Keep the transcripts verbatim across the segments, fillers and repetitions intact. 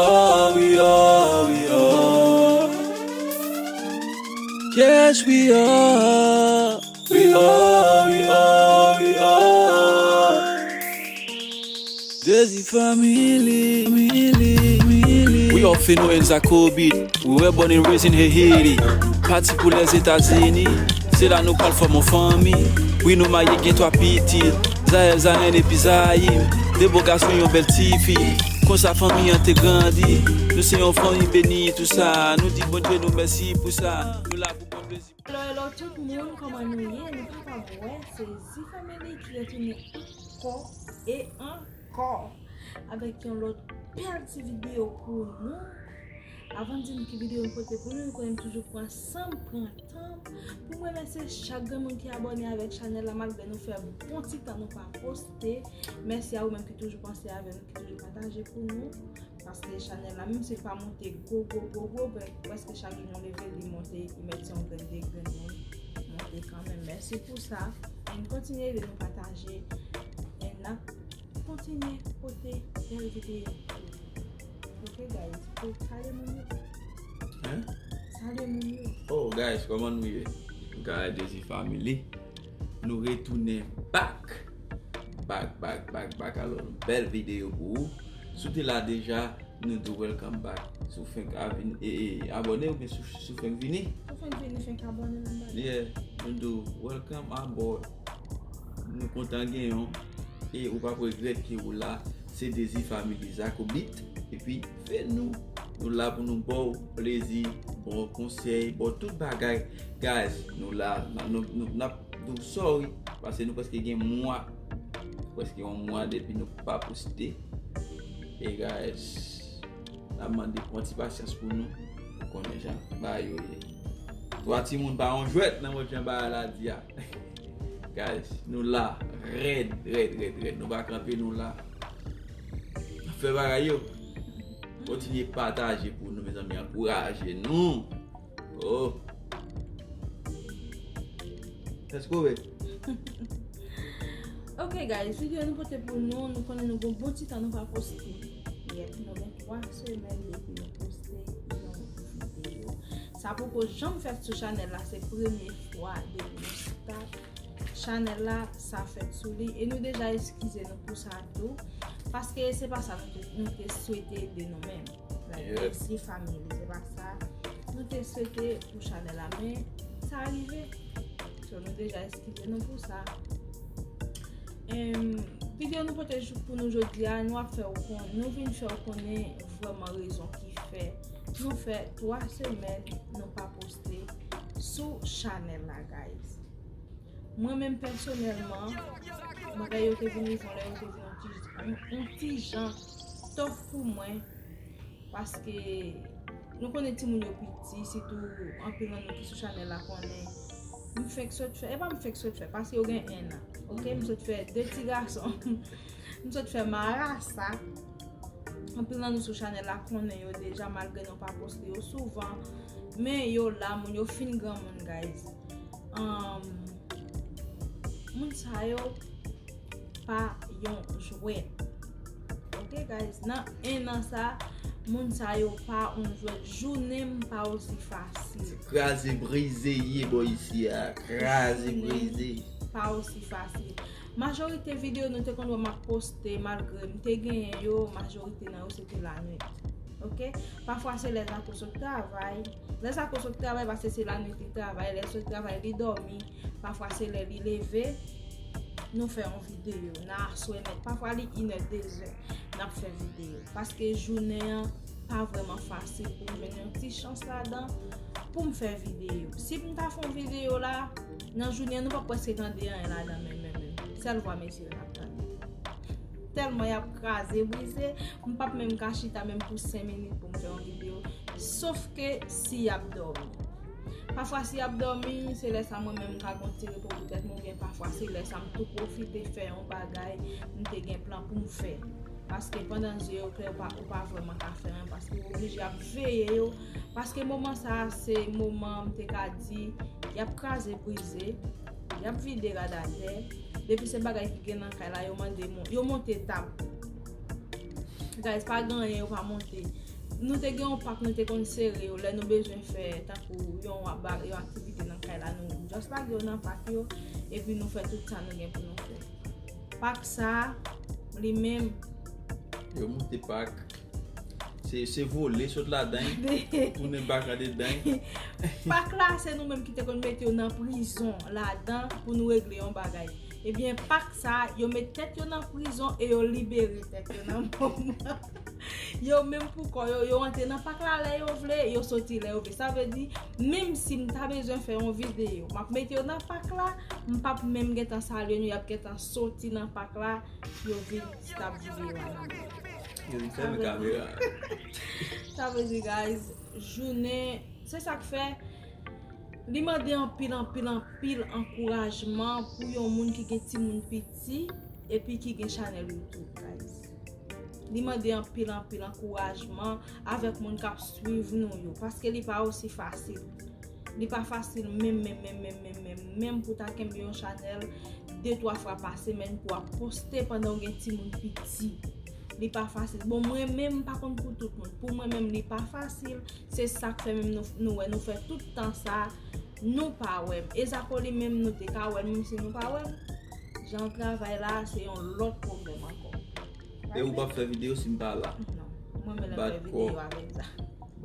are, we are, we are. Yes, we are. We are, we are, we are. Dezi Family, Family, Family. We are Feno and Zakobi. We were born and raised in Haiti. Pati pou Lèzetazini. Se la nou pral fòme yon fanmi. Wi, nou marye, gen twa pitit. Zael, Zayen epi Zayim. De bo gason, yon bèl tifi. Konsa fanmi an te grandi. Nou se yon fanmi beni, tou sa. Nou di Bondye nou mèsi pou sa. Nou la pou bon plezi. Hello, hello tout moun, kòman nou ye? Nou pa ka wè, se Zi Family ki retounen ankò e ankò avèk yon lòt bèl ti videyo pou nou. Avan n di nou ki videyo nou pote pou nou, nou konnen m toujou pran san m, pran tan m pou m remèsye chak grenn moun ki abòne avèk chanèl la, malgre nou fè bon ti tan nou pa poste. Mèsi a ou menm ki toujou panse avè nou, ki toujou pataje pou nou. Paske chanèl la, menm si l pa monte gwo, gwo, gwo, gwo, prè-, prèske chak jou nou leve, li monte, li mèt se yon grenn, de grenn moun monte kanmenm. Mèsi pou sa. And kontinye ede nou pataje. And n ap kontinye pote bèl videyo. Ok, guys, pou salye moun yo. Hein? Salye moun yo. Oh, guys, kòman nou ye? Nou ka Dezi Family. Nou retounen back. Back, back, back, back. Alò, bèl videyo pou ou. Si w te la deja, nou di w welcome back. Si w fenk a vin, e, e, abòne oubyen si w, si w fenk vini. Si w fenk vini, fenk abòne nan bagay. Yeah, nou di w welcome aboard. Nou kontan genyen w. E ou p ap regrèt ke ou la. Se Dezi Family Zakobit. Epi, Feno. Nou la pou nou ba w plezi, ba w konsèy, ba w tout bagay. Guys, nou la, n ap, nou, nou, n ap di w sorry, paske nou prèske gen mwa, prèske yon mwa depi nou pa poste. E guys, n ap mande pran ti pasyans pou nou, pou konnen jan bagay yo ye. Twa timoun pa yon jwèt nan mòd jan bagay la di a. Guys, nou la, rèd, rèd, rèd, rèd. Nou pa kanpe, nou la. Fè bagay yo. Kontinye pataje pou nou, mezanmi, ankouraje nou. Oh. Let's go, babe. Ok, guys, videyo nou pote pou nou, nou konnen nou gon bon ti tan nou pa poste. Yep, nou gen twa semèn depi nou poste yon videyo. Sa poko janm fèt sou chanèl la, se premye fwa depi nou start chanèl la, sa fèt sou li. E nou deja eskize nou pou sa tou. Paske se pa sa nou te, nou te swete de nou menm. Like, yeah. Dezi Family, se pa sa nou te swete pou chanèl la, men sa rive. So, nou deja eskize nou pou sa. Em, videyo nou pote jou-, pou nou jodi a, nou ap fè w kon-, nou vin fè w konnen vrèman rezon ki fè nou fè twa semèn nou pa poste sou chanèl la, guys. Mwen menm pèsonèlman, bagay yo te vin rive yon lè, yo te vin yon ti, yon, yon ti jan tough pou mwen, paske nou konnen timoun yo piti, sitou anpil nan nou ki sou chanèl la konnen. M fenk sot fè, e pa m fenk sot fè, paske yo gen enn an, ok? M sot fè de ti gason, m sot fè marasa. Anpil nan nou sou chanèl la konnen yo deja, malgre nou pa poste yo souvan. Men yo la, moun yo fin granmoun, guys. Um, moun sa yo pa yon jwèt. Ok, guys, nan enn an sa, moun sa yo pa yon jwèt. Jounen m pa osi fasil. Kraze brize ye bò isi a. Kraze brize. Jounen m pa osi fasil. Majorite videyo nou te konn wè m ap poste, malgre m te genyen yo, majorite nan yo se te lanwit. Ok? Pafwa se lè Zako sot travay. Lè Zako sot travay, paske se lanwit li travay, lè sot travay li dòmi. Pafwa se lè li leve, nou fè yon videyo. Nan aswè nèt. Pafwa li inè, dezè, n ap fè videyo. Paske jounen an pa vrèman fasil pou m jwenn yon ti chans ladan pou m fè videyo. Si m ta fè yon videyo la, nan jounen an, nou p ap prèske tande anyen ladan menm, menm, menm. Sèl vwa mesye yo n ap tande. Tèlman y ap kraze, brize, m p ap menm ka chita menm pou senk minit pou m fè yon videyo. Sof ke si y ap dòmi. Pafwa si y ap dòmi, se lè sa mwen menm m ka gon ti repo pou tèt mwen, oubyen pafwa se lè sa m tou pwofite fè yon bagay m te gen plan pou m fè. Paske pandan zye yo klè, ou pa, ou pa vrèman ka fè anyen, paske ou oblije ap veye yo. Paske moman sa a, se moman m te ka di, y ap kraze brize, y ap vide rad atè. Depi se bagay ki gen nan kay la, yo mande mon-, yo monte tab. Guys, pa gen anyen yo pa monte. Nou te gen yon pak nou te konn sere yo, lè nou bezwen fè tankou yon, yon aktivite nan kay la, nou just lage yo nan pak yo, epi nou fè tout sa nou gen pou nou fè. Pak sa, li menm. Yo monte pak. Se, se vole, sot ladan, tounen pak andedan. Pak la, se nou menm ki te konn mete yo nan prizon ladan pou nou regle yon bagay. Ebyen, pak sa, yo met tèt yo nan prizon e yo libere tèt yo nan moman. Yo menm pou kò yo, yo antre nan pak la lè yo vle, yo soti lè yo vle. Sa vle di, menm si m ta bezwen fè yon videyo, m ap mete yo nan pak la, m p ap menm gentan salye nou, y ap gentan soti nan pak la, yo vin stop videyo a nan men. Yo vin fèmen kamera. Sa vle di, guys, jounen, se sa k fè li mande anpil, anpil, anpil ankourajman pou yon moun ki gen timoun piti epi ki gen chanèl YouTube, guys. Li mande anpil, anpil ankourajman avèk moun k ap swiv nou yo, paske li pa osi fasil. Li pa fasil menm, menm, menm, menm, menm, menm, menm pou ta kenbe yon chanèl de, twa fwa pa semèn pou w ap poste pandan w gen timoun piti. Li pa fasil. Bon, mwen menm, m pa konn pou tout moun. Pou mwen menm, li pa fasil. Se sa k fè menm nou, nou wè nou fè tout tan sa, nou pa wè m. Ezapo li menm, nou te ka wè l, menm si nou pa wè l. Jan l travay la, se yon lòt pwoblèm ankò. E ou p ap fè videyo si m pa la? Non. Mwen menm lè m fè videyo avèk sa.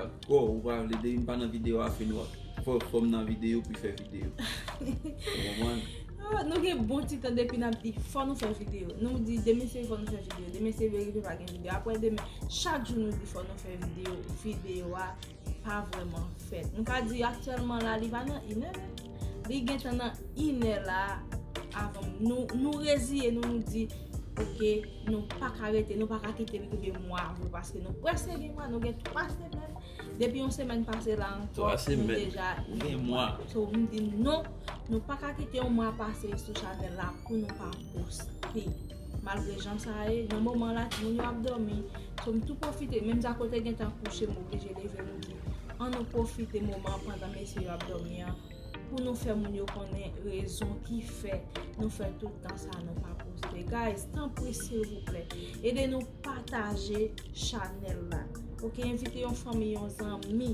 Bat kò, ou pa vle, depi m pa nan videyo a, fè nou fò, fò m nan videyo pou fè videyo. Ou konprann? Ah, nou gen bon ti tan depi n ap di fò nou fè videyo. Nou di demen se fò nou fè videyo. Demen se vre rive pa gen videyo. Apre demen, chak jou nou di fò nou fè videyo. Videyo a pa vrèman fèt. Nou ka di aktyèlman la, li pa nan inè. Li gentan nan inè la avan m. Nou, nou reziye nou, nou di, oke, nou pa ka rete, nou pa ka kite li kenbe mwa vre, paske nou prèske gen mwa, nou gen twa semèn. Depi yon semèn pase la ankò, nou deja gen mwa. So, m di non, nou pa ka kite yon mwa pase sou chanèl la pou nou pa poste. Malgre jan sa ye, nan moman la, timoun yo ap dòmi. So, m tou pwofite, menm Zako te gentan kouche, m oblije leve, m di, ann nou pwofite moman an pandan mesye yo ap dòmi an, pou nou fè moun yo konnen rezon ki fè nou fè tout tan sa nou pa poste. Guys, tanpri, silvouplè, ede nou pataje chanèl la. Oke, envite yon fanmi, yon zanmi.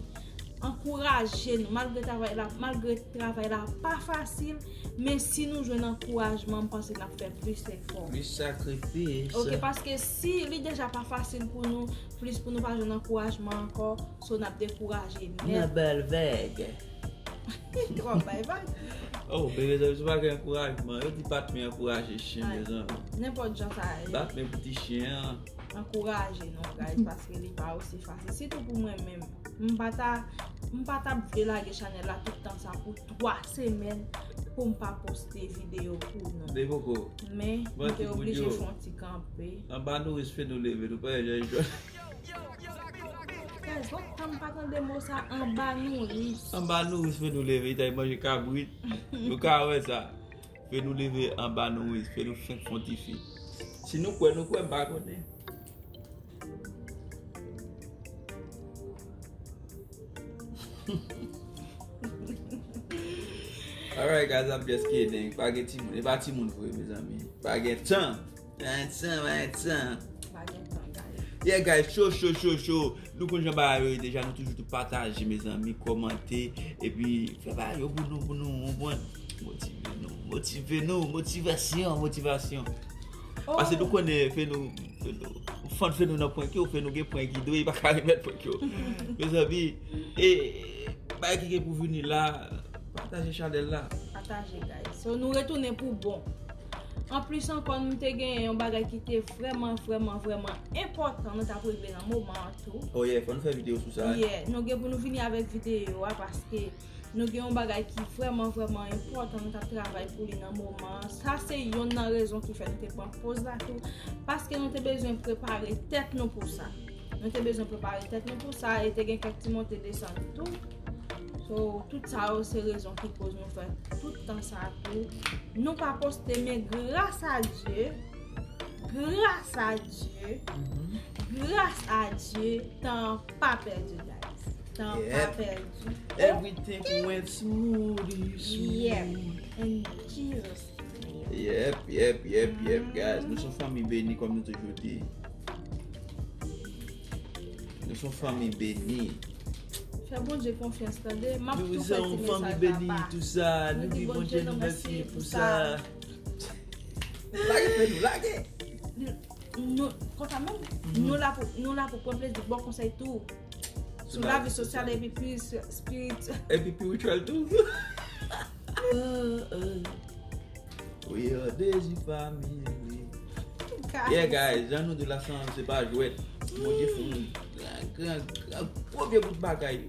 Ankouraje nou, malgre travay la, malgre travay la pa fasil, men si nou jwenn ankourajman, m panse n ap fè plis efò. Plis sakrifis. Oke, paske si li deja pa fasil pou nou, plis pou nou pa jwenn ankourajman ankò, so n ap dekouraje nèt. Nan bèl vèg. W ap bay vag. Oh, men mezanmi, se pa gen ankourajman. Yo di bat men ankouraje chen, mezanmi. Nenpòt jan sa ye. Bat men pou ti chen an. Ankouraje nou, guys, paske li pa osi fasil. Sitou pou mwen menm. M pa ta, m pa t ap vle lage chanèl la tout tan sa pou twa semèn pou m pa poste videyo pou nou. Devoko. Men, m te oblije fè yon ti kanpe. Anba nouris fè nou leve, nou pa jan jòn. Guys, lontan m pa tande mo sa, anba nouris. Anba nouris fè nou leve, li t al manje kabrit. Nou ka wè sa. Fè nou leve anba nouris, fè nou fenk fè yon ti fi. Si nou kwè, nou kwè, m pa konnen. Alright, guys, I'm just kidding. Pa gen timoun. E pa timoun vre, mezanmi. Pa gen tan. Pa gen tan, pa gen tan. Pa gen tan, guys. Yeah, guys, show, show, show, show. Nou konn jan bagay yo ye deja, nou toujou tou pataje, mezanmi, kòmante, epi fè bagay yo pou nou, pou nou, konprann. Motive nou, motive nou, motivasyon, motivasyon. Paske nou konnen fè nou, fè nou, fan fè nou nan prank yo, fè nou gen prank ki dwe, pa ka remèt prank yo. Mezanmi, e bagay ki gen pou vini la, pataje chanèl la. Pataje, guys. So, nou retounen pou bon. Anplis ankò, nou te gen yon bagay ki te vrèman, vrèman, vrèman enpòtan nou t ap regle nan moman an tou. Oh yeah, fò nou fè videyo sou sa. Yeah, nou gen pou nou vini avèk videyo a paske nou gen yon bagay ki vrèman, vrèman enpòtan nou t ap travay pou li nan moman an. Sa se yonn nan rezon ki fè nou te pran poz la tou, paske nou te bezwen prepare tèt nou pou sa. Nou te bezwen prepare tèt nou pou sa e te gen kèk ti monte desann tou. So, tout sa yo se rezon ki koz nou fè tout tan sa tou. Nou pa poste, men gras a Dye, gras a Dye, gras a Dye, tan an pa pèdi, guys. Tan an pa pèdi. Everything went smoothly, smooth. Yep. In Jesus' name. Yep, yep, yep, yep, guys. Nou se yon fanmi beni, kòm nou toujou di. Nou se yon fanmi beni. Fè Bondye konfyans, tande. M ap Nou tou se fè yon ti fanmi mesaj beni, papa. Tou sa. Nou Nou di di Bondye Bondye nou nou mèsi mèsi pou pou sa. Sa. Lage fè nou, lage. Nou, konsa menm, nou la pou, nou la pou pran plezi, bon konsèy tou. Sou Lavi lavi sosyal epi pi spirit. Epi spiritual tou. Uh, uh. We are Dezi family. Yeah, guys, jan nou di la, se pa jwèt. Bondye fè nou gran, gran, gran, gwo vye bout bagay.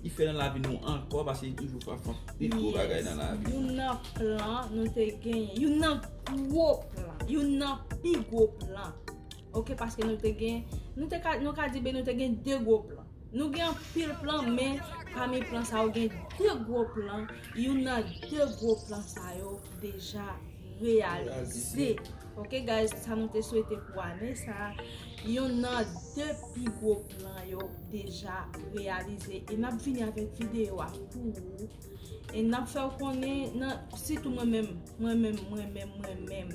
Li fè nan lavi nou ankò, paske li toujou fè fè pi gwo bagay nan lavi. Youn nan plan nou te genyen. Youn nan gwo plan. Youn nan pi gwo plan. Ok, paske nou te gen, nou te ka, nou ka di ben nou te gen de gwo plan. Nou gen anpil plan, men pami plan sa yo gen de gwo plan. Youn nan de gwo plan sa yo deja reyalize. Ok, guys, sa nou te swete pou ane sa. Youn nan de pi gwo plan yo deja reyalize. E n ap vini avèk videyo a pou ou. E n ap fè w konnen, nan, sitou mwen menm, mwen menm, mwen menm, mwen menm.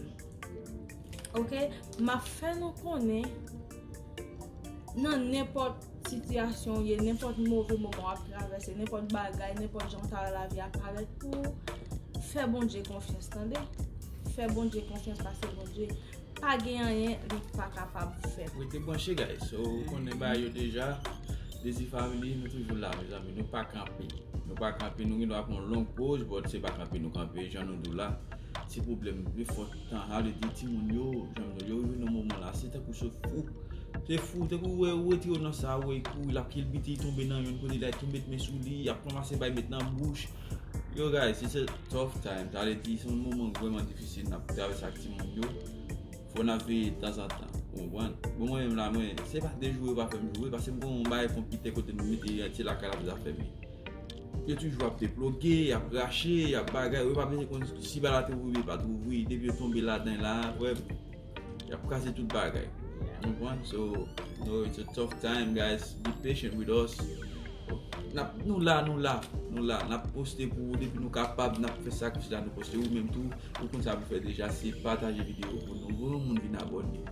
Ok, m ap fè nou konnen nan nenpòt sitiyasyon w ye, nenpòt move moman w ap travèse, nenpòt bagay, nenpòt jan w ta wè lavi a parèt pou ou, fè Bondye konfyans, tande. Fè Bondye konfyans, paske Bondye pa gen anyen li pa kapab fè. Rete branche, guys. So, ou konnen bagay yo deja. Dezi Family, nou toujou la, mezanmi. Nou pa kanpe. Nou pa kanpe, nou gen dwa pran yon long poz, but se pa kanpe nou kanpe, jan nou di w la. Ti pwoblèm, de fòt tan, sa vle di timoun yo, jan nou di w, yo rive nan moman la, se tankou se fou. Se fou, tankou ou wè, ou retire w nan sa, ou wè, li kouri, l ap kilbite, li tonbe nan yonn kote, la, li tonbe met men sou li, y ap ranmase bay met nan bouch. Yo, guys, it's a tough time. Sa vle di, se yon moman vrèman difisil n ap travèse ak timoun yo. Fò n ap veye tanzantan, ou konprann? Bon, mwen menm la, mwen, se pa de joure yo pa fè m joure, paske m gen yon bagay konpitè kote nou mete yon ti lakay la pou zafè m. Yo toujou ap deploge, y ap rache, y ap bagay, yo pa bezwen konn si bal la te ouvri, pa t ouvri, depi yo tonbe ladan la, frè m, y ap kraze tout bagay. Ou konprann? So, no, it's a tough time, guys. Be patient with us. N ap, nou la, nou la, nou la. N ap poste pou ou depi nou kapab, n ap fè sakrifis la, nou poste. Ou menm tou, ou konn sa pou fè deja, se pataje videyo pou nou, pou yon moun vin abòne.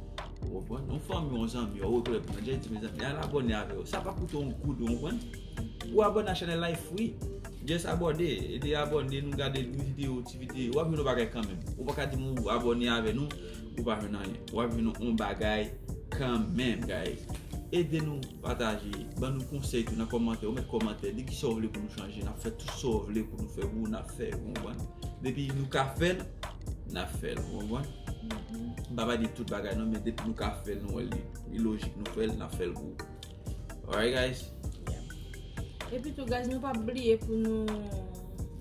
Ou konprann? Yon fanmi, yon zanmi, ou rekonèt mwen, Jay di, mezanmi, al abòne avè yo. Sa pa koute yon goud, ou konprann? Ou abòne a chanèl la, e free. Just abòne, ede abòne, nou gade videyo, ti videyo, w ap jwenn yon bagay kanmenm. Ou pa ka di m ou abòne avè nou, ou pa jwenn anyen. W ap jwenn yon bagay kanmenm, guys. Ede nou pataje, ban nou konsèy tou nan kòmantè, ou met kòmantè, di kisa w vle pou nou chanje, n ap fè tout sa w vle pou nou fè pou ou, n ap fè, ou konprann? Depi nou ka fè l, n ap fè l, ou konprann? M pa pale de tout bagay non, men depi nou ka fè l, nou wè li, li lojik nou fè l, n ap fè l pou ou. Alright, guys? Epi tou, guys, nou pa bliye pou nou,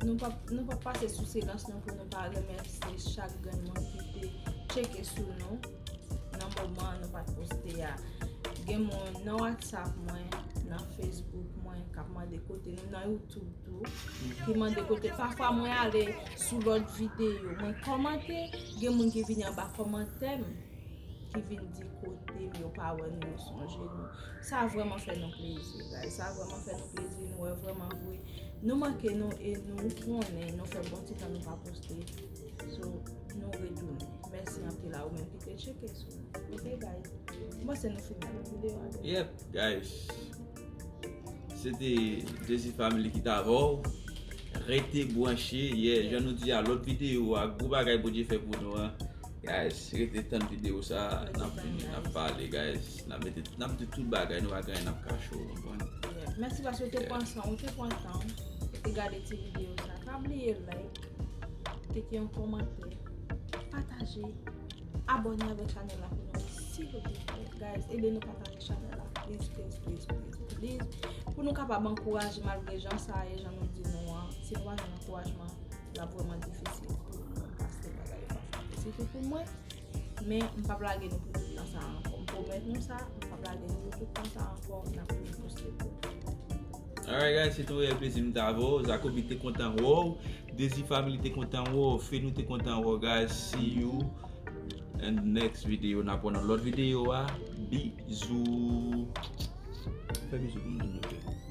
nou pa, nou pa pase sou silans non pou nou pa remèsye chak grenn moun ki te tcheke sou nou nan moman nou pa t poste a. Gen moun nan WhatsApp mwen, nan Facebook mwen, k ap mande kote nou, nan YouTube tou, ki mande kote. Pafwa mwen ale sou lòt videyo, mwen kòmante, gen moun ki vini anba kòmantè m, ki vin di kote m, yo pa wè nou, yo sonje nou. Sa vrèman fè nou plezi, guys. Sa vrèman fè nou plezi, nou wè vrèman vre. Nou manke nou e nou konnen nou fè bon ti tan nou pa poste. So, nou retounen. Mèsi anpil a ou menm ki te tcheke sou nou. Ok, guys. Mwen se nou fini avèk videyo a. Yep, guys. Se te Dezi Family ki t avè w. Rete branche. Yeah, jan nou di a lòt videyo a, gwo bagay Bondye fè pou nou an. Guys, rete tann videyo sa, n ap vini, n ap pale, guys. N ap mete, n ap di tout bagay, nou pa gen anyen n ap kache w, konprann? Yeah. Mèsi paske w te pran san, w te pran tan w, w te gade ti videyo sa. Pa bliye like, kite yon kòmantè, pataje, abòne avèk chanèl la pou nou, silvouplè. Guys, ede nou pataje chanèl la, please, please, please, please, please. Pou nou kapab ankouraje malgre jan sa ye, jan nou di nou an, si nou pa jwenn ankourajman, l ap vrèman difisil pou nou pase bagay yo pa fasil. Sitou pou mwen, men m p ap lage nou pou tout tan sa ankò. M pwomèt nou sa, m p ap lage nou pou tout tan sa ankò, n ap vin poste pou nou. Alright, guys, se te yon reyèl plezi m t avè w. Zakobi te kontan wè w. Dezi Family te kontan wè w. Fenou te kontan wè w, guys. See you in the next video. N ap wè nan lòt videyo a. Bizou. Fè bizou pou moun yo.